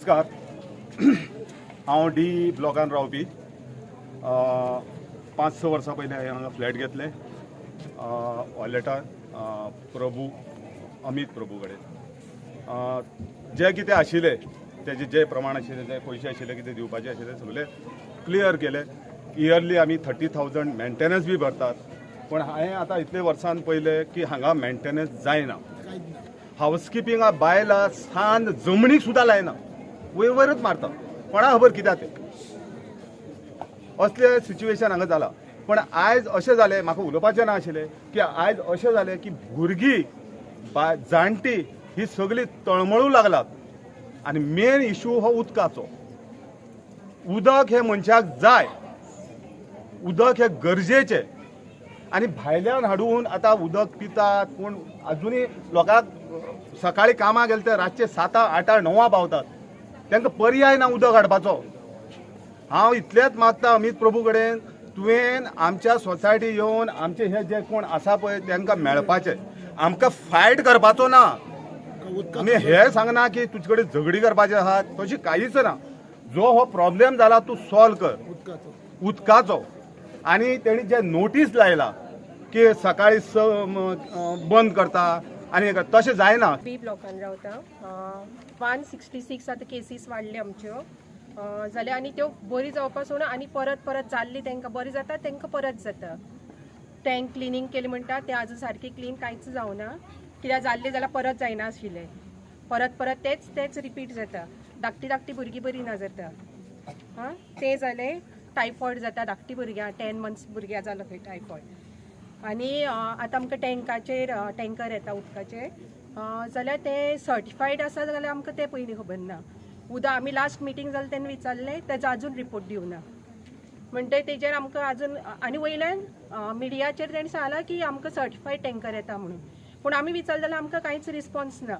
नमस्कार, हांव डी ब्लॉकान रावपी. 5-6 वर्सां पयलीं हांवें हांगा फ्लॅट घेतलें वॉलेटान प्रभू अमीत प्रभू कडेन. जे कितें आशिल्लें तेजे जे प्रमाण आशिल्लें, जे पयशे आशिल्ले कितें दिवपाचे आशिल्ले सगळे क्लियर केले. इयरली आमी 30,000 मेंटेनन्स बी भरतात, पूण हांवें आतां इतले वर्सान पयलें की हांगा मेंटेनन्स जायना. हावसकिपिंगा बायलां सान जमनीक सुद्दां लायना, वयर वयरच मारता, कोणा खबर कित्याक तें. असलें सिच्युएशन हांगा जालां. पण आयज अशें जालें, म्हाका उलोवपाचें ना आशिल्लें की आयज अशें जालें की भुरगीं जाणटी ही सगळीं तळमळूं लागलात. आनी मेन इशू हो उदकाचो. उदक हें मनशाक जाय, उदक हें गरजेचें. आनी भायल्यान हाडून आतां उदक पितात, पूण अजुनूय लोकांक सकाळी कामाक गेले ते रातचे 7, 8, 9 पावतात, तांकां पर्याय ना उदक हाडपाचो. हांव इतलेंच मागता अमीत प्रभू कडेन, तुवें आमच्या सोसायटी येवन आमचे हे जे कोण आसा पळय तांकां मेळपाचें, आमकां फायट करपाचो ना. आमी हे सांगना की तुजे कडेन झगडी करपाचें आहा, तशी कांयच ना. जो हो प्रॉब्लेम जाला तूं सॉल्व कर उदकाचो. आनी तेणी जे नोटीस लायला की सकाळी 6 बंद करता आनी तशें जायना. बी ब्लॉकान रावता. 166 आतां केसीस वाडले आमच्यो जाल्यार, आनी त्यो बरी जावपा सोडून आनी परत परत जाल्ली, तांकां बरी जाता, तांकां परत जाता. टँक क्लिनींग केली म्हणटा ते आजून सारकी क्लीन कांयच जावना, कित्याक जाल्ले जाल्यार परत जायना आशिल्लें, परत परत तेच तेच रिपीट जाता. धाकटी धाकटी भुरगीं बरी ना जाता. आं, तें जालें. टायफॉयड जाता धाकटी भुरग्यां, 10 मंथ्स भुरग्यां जालो खंय टायफॉयड. आनी आतां आमकां टँकाचेर टँकर येता उदकाचे, जाल्यार ते सर्टिफायड आसा जाल्यार आमकां तें पयलीं खबर ना. उदक आमी लास्ट मिटींग जालें तेन्ना विचारलें, तेजो आजून रिपोर्ट दिवना. म्हणटगीर तेजेर आमकां आजून, आनी वयल्यान मिडियाचेर तेणी सांगलां की आमकां सर्टिफायड टँकर येता म्हणून, पूण आमी विचारलें जाल्यार आमकां कांयच रिस्पॉन्स ना.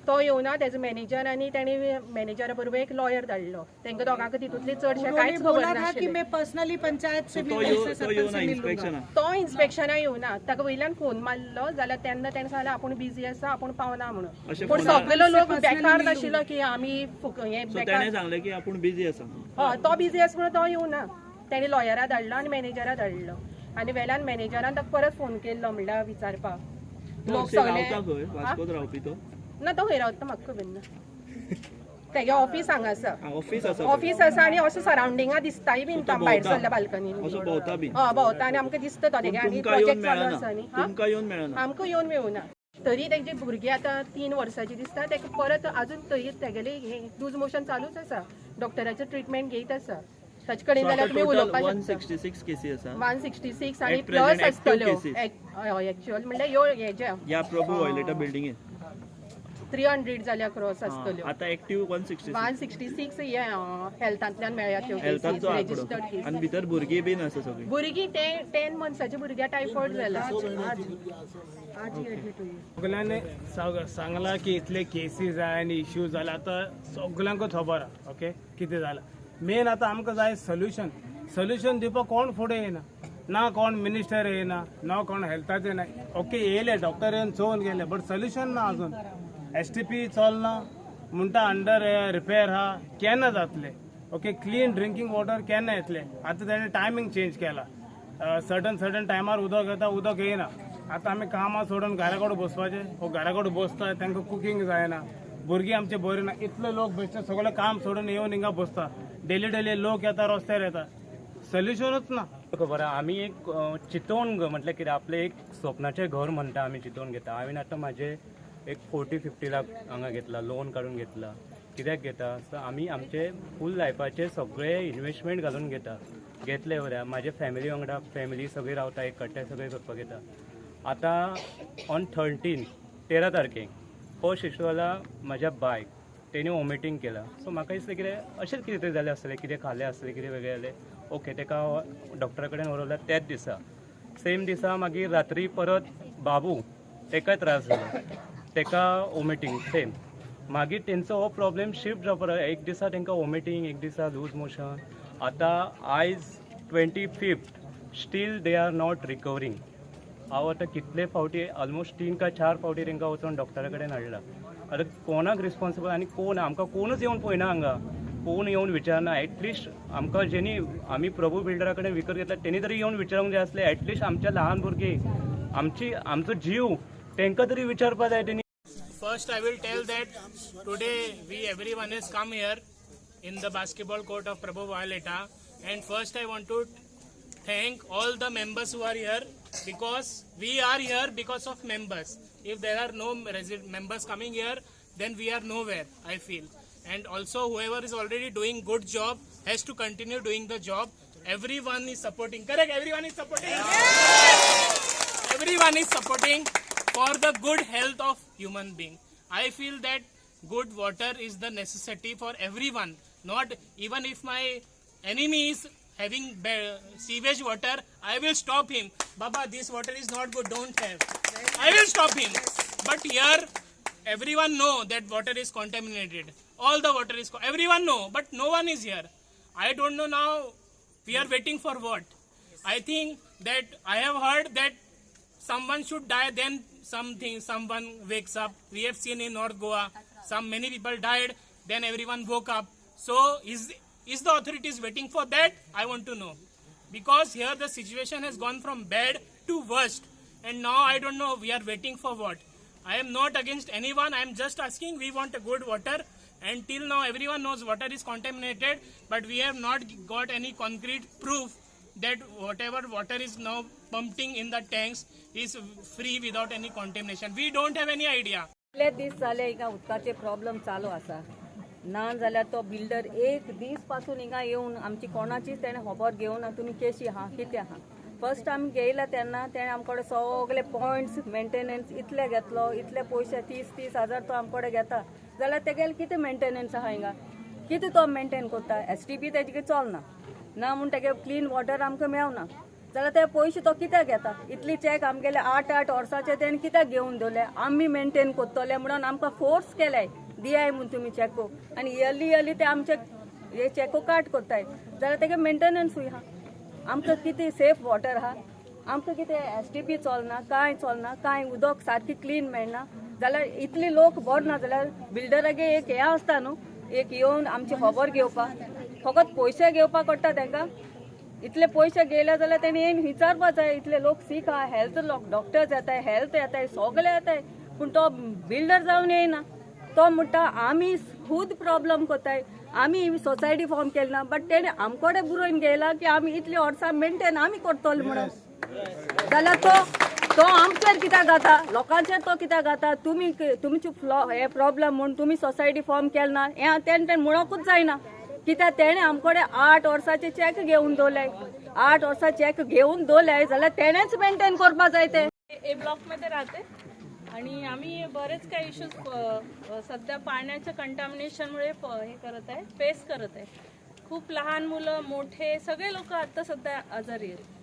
तो येवना, तेजो मॅनेजर, आनी तेणी मॅनेजरा बरोबर एक लॉयर धाडलो. तांकां दोगांक तितूंतली चडशें कांयच खबर नाशिल्लें. मैं पर्सनली पंचायत से भी तो इन्स्पेक्शना येवना, ताका वयल्यान फोन मारलो जाल्यार तेन्ना तेणें सांगलें आपूण बिजी आसा, आपूण पावना म्हणून. पूण सगलो लोक बेकार नाशिल्लो की आमी हें बेकार सांगलें की आपूण बिजी आसा. हय, तो बिजी आसा म्हणून तो येवना. तेणी लॉयरा धाडलो आनी मॅनेजरा धाडलो, आनी वेल्यान मॅनेजरान ताका परत फोन केल्लो म्हणल्यार विचारपाक. लोक सगळे रावपी तो ना, तो खंय रावता म्हाका खबर ना. तेगे ऑफीस हांगा आसा, ऑफीस आसा, ऑफीस आसा, आनी असो सरावंडिंगा दिसताय बीन भायर सरल्या बाल्कनीन. हय, भोंवता आनी आमकां दिसता तो तेगे. आनी प्रोजेक्ट चालू आसा न्ही, आमकां येवन मेळुना. तरी तेजी भुरगीं आतां 3 वर्सांची दिसता, तेका परत आजून तरी तेगेले लूज मोशन चालूच आसा, डॉक्टराचें ट्रिटमेंट घेयत आसा. ताचे कडेन जाल्यार तुमी उलोवपाक शकता. 166 केसी आसा, 166 आनी प्लस आसतल्यो एक्चुअल म्हणल्यार ह्यो हेजे ह्या प्रभू वॉयलेटा बिल्डिंगेन 300 जाल्या क्रॉस आसतल्यो. आतां एक्टिव्ह 166 हे हेल्थांतल्यान मेळ्ळ्या त्यो केसीस, रजिस्टर्ड केसीस. आनी भितर भुरगीं बीन आसा सगळीं. भुरगीं ते 10 मंथ्साच्या भुरग्या टायफॉयड जाला. सगळ्यांनी सांगला की इतले केसीस आहा आनी इश्यू जाला, आतां सगळ्यांकूच खबर आहा ओके कितें जाला. मेन आतां आमकां जाय सोल्युशन. सोल्युशन दिवपाक कोण फुडें येना, ना कोण मिनिस्टर येना, ना कोण हेल्थाचे येना. ओके येयले डॉक्टर येवन चोवन गेले, बट सोल्युशन ना अजून. STP चलना म्हणटा, अंडर रिपेर आहा, केन्ना जातले? ओके, क्लीन ड्रिंकींग वॉटर केन्ना येतले? आतां तेणें टायमींग चेंज केला, सर्टन सर्टन टायमार उदक येता, उदक येयना. आतां आमी कामां सोडून घरा कडेन बसपाचें, ओ घरा कडेन बसता, तांकां कुकींग जायना, भुरगीं आमचे बरी ना. इतले लोक बेश्टे सगळे काम सोडून येवन हिंगा बसता, डेली डेली लोक येता, रस्त्यार येता, सोल्युशनूच ना. खबर आमी एक चिंतोवन म्हटल्यार कितें, आपलें एक स्वप्नाचें घर म्हणटा आमी चिंतोवन घेता. हांवें आतां म्हाजें एक 40-50 लाख हांगा घेतला, लोन काडून घेतला. कित्याक घेता? सो आमी आमचे फूल लायफाचे सगळे इन्वेस्टमेंट घालून घेता, घेतले बऱ्या. म्हाजे फॅमिली वांगडा, फॅमिली सगळी रावता एकट्या, सगळें करपाक घेता. आतां ऑन 13 तारखेक फर्स्ट इशू जाला म्हाज्या बायक, तेणी वॉमिटींग केला. सो म्हाका दिसलें कितें अशेंच कितें तरी जालें आसतलें, कितें खालें आसतलें, कितें वेगळें जालें. ओके, तेका डॉक्टरा कडेन व्हरवला त्याच दिसा, सेम दिसा. मागीर रात्री परत बाबू तेकाय त्रास जालो, तेका वॉमिटींग सेम. मागीर तेंचो हो प्रॉब्लेम शिफ्ट जावपाक, एक दिसा तेंकां वॉमिटींग, एक दिसा लूज मोशन. आतां आयज 25, still they are not recovering. हांव आतां कितले फावटी, ऑलमोस्ट 3 का 4 फावटी तेंकां वचोन डॉक्टरा कडेन हाडला. आतां कोणाक रिस्पॉन्सिबल आनी कोण आमकां कोणूच येवन पळयना हांगा, कोण येवन विचारना. एटलिस्ट आमकां जेणी आमी प्रभू बिल्डरा कडेन विकत घेतला तेणी तरी येवन विचारूंक जाय आसलें. एटलिस्ट आमच्या लहान भुरगीं आमची आमचो जीव तेंकां तरी विचारपा जाय तेणी. First, I will tell that today we everyone has come here in the basketball court of Prabhu Violeta, and first I want to thank all the members who are here, because we are here because of members. If there are no members coming here, then we are nowhere, I feel. And also whoever is already doing good job has to continue doing the job. Everyone is supporting, correct? Everyone is supporting. Yes! Everyone is supporting for the good health of human being. I feel that good water is the necessity for everyone. Not even if my enemy is having sewage water, I will stop him. Baba, this water is not good, don't have. I will stop him. But here, everyone know that water is contaminated. All the water is, everyone know, but no one is here. I don't know now, we are waiting for what? I think that I have heard that someone should die, then something, someone wakes up. We have seen in North Goa, some many people died, then everyone woke up. So is the authorities waiting for that? I want to know. Because here the situation has gone from bad to worst. And now I don't know, we are waiting for what? I am not against anyone, I am just asking, we want a good water. And till now everyone knows water is contaminated, but we have not got any concrete proof that whatever water is now pumping in the tanks is free without any contamination. We don't have any idea. कितले दीस जाले हिंगा उदकाचे problem चालू आसा. ना जाल्यार तो बिल्डर एक दीस पासून हिंगा येवन आमची कोणाचीच तेणें खबर घेवना. तुमी केशी आहा कितें आहा. फर्स्ट आमी घेयला तेन्ना तेणें आमकडे सगळे पॉयंट्स मेंटेनन्स इतले घेतलो, इतले पयशे 30-30 हजार तो आमकडे घेता. जाल्यार तेगेले कितें मेंटेनन्स आहा हिंगा, कितें तो मेंटेन करता? STP तेजे चलना ना म्हूण तेगे क्लीन वॉटर आमकां मेळना. जाल्यार ते पयशे तो कित्याक घेता? इतली चॅक आमगेले 8-8 वर्साचे तेणें कित्याक घेवन दवरले? आमी मेंटेन करतले म्हणून आमकां फोर्स केले, दियाय म्हूण तुमी चॅको. आनी इयरली इयरली ते आमचे हे चॅको काट करताय. जाल्यार तेगे मेंटेनन्सूय आहा. आमकां कितें सेफ वॉटर आहा? आमकां कितें STP चलना, कांय चलना, कांय उदक सारकें क्लीन मेळना. जाल्यार इतली लोक बरो ना जाल्यार बिल्डरागे एक हें आसता न्हू, एक येवन आमची खबर घेवपाक. फकत पयशे घेवपाक पडटा तांकां. इतले पयशे घेयले जाल्यार तेणी येवन विचारपा जाय. इतले लोक सीक आहा, हेल्थ लोक डॉक्टर्स येताय, हेल्थ येताय, सगळे येताय, पूण तो बिल्डर जावन येयना. तो म्हणटा आमी खूद प्रॉब्लम करताय, आमी सोसायटी फॉर्म केली ना, बट तेणें आमकडे बरोवन घेयला की आमी इतली वर्सां मेंटेन आमी करतले म्हणून. जाल्यार तो आमचेर कित्याक घाता, लोकांचेर तो कित्याक घाता? तुमी तुमची हे प्रॉब्लम म्हूण तुमी सोसायटी फॉर्म केली ना, हें तेणें म्हणोकूच जायना. कित्याक तेणें आमकडे 8 वर्साचे चॅक घेवन दवरले. 8 वर्सां चॅक घेवन दवरले जाल्यार तेणेंच मेंटेन करपा जाय ते. ए ब्लॉकमध्ये राहते आणि आम्ही बरेच काही इश्यूज सध्या पाण्याच्या कंटॅमिनेशनमुळे हे करत आहे, फेस करत आहे. खूप लहान मुलं, मोठे सगळे लोक आता सध्या आजारी आहेत.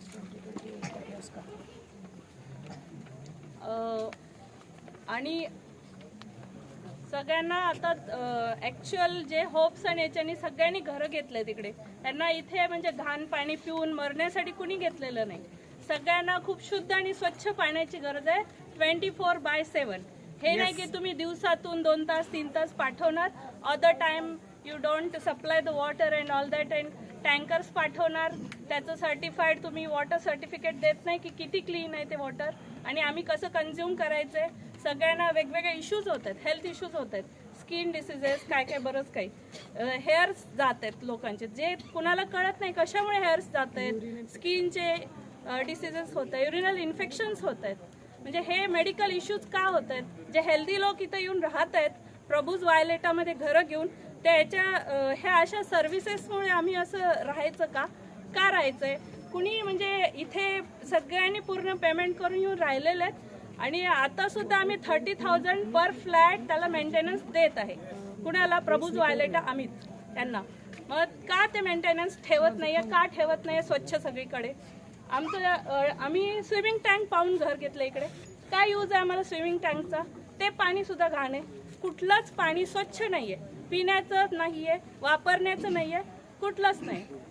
आणि सगळ्यांना आता ॲक्च्युअल जे होप्स आणि याच्यानी सगळ्यांनी घरं घेतले तिकडे, त्यांना इथे म्हणजे घाण पाणी पिऊन मरण्यासाठी कुणी घेतलेलं नाही. सगळ्यांना खूप शुद्ध आणि स्वच्छ पाण्याची गरज आहे 24/7. हे नाही की तुम्ही दिवसातून 2 तास 3 तास पाठवणार, other time you don't supply the water and all that, and tankers पाठवणार, त्याचं सर्टिफाईड तुम्ही वॉटर सर्टिफिकेट देत नाही की किती क्लीन आहे ते वॉटर आणि आम्ही कसं कन्झ्युम करायचं आहे. सगळ्यांना वेगवेगळे इश्यूज होत आहेत, हेल्थ इश्यूज होत आहेत, स्किन डिसिजेस, काय काय बरंच काही, हेअर्स जात आहेत लोकांचे, जे कुणाला कळत नाही कशामुळे हेअर्स जात आहेत, स्किनचे डिसिजेस होत आहेत, युरिनल इन्फेक्शन्स होत आहेत. म्हणजे हे मेडिकल इश्यूज का होत आहेत? जे हेल्दी लोक इथं येऊन राहत आहेत प्रभूज वायलेटामध्ये घरं घेऊन, त्याच्या ह्या अशा सर्व्हिसेसमुळे आम्ही असं राहायचं का? का राहायचं आहे? कुणी म्हणजे इथे सगळ्यांनी पूर्ण पेमेंट करून येऊन राहिलेले आहेत आणि आता सुद्धा आम्ही 30,000 पर फ्लॅट त्याला मेंटेनन्स देत आहे. कुणाला? प्रभूज वायलेटा अमित त्यांना. मग का ते मेंटेनन्स ठेवत नाही आहे? का ठेवत नाही स्वच्छ सगळीकडे? आमचं आम्ही स्विमिंग टँक पाहून घर घेतलं इकडे. काय यूज आहे आम्हाला स्विमिंग टँकचा? ते पाणीसुद्धा घाण आहे. कुठलंच पाणी स्वच्छ नाही आहे, पिण्याचं नाही आहे, वापरण्याचं नाही आहे, कुठलंच नाही.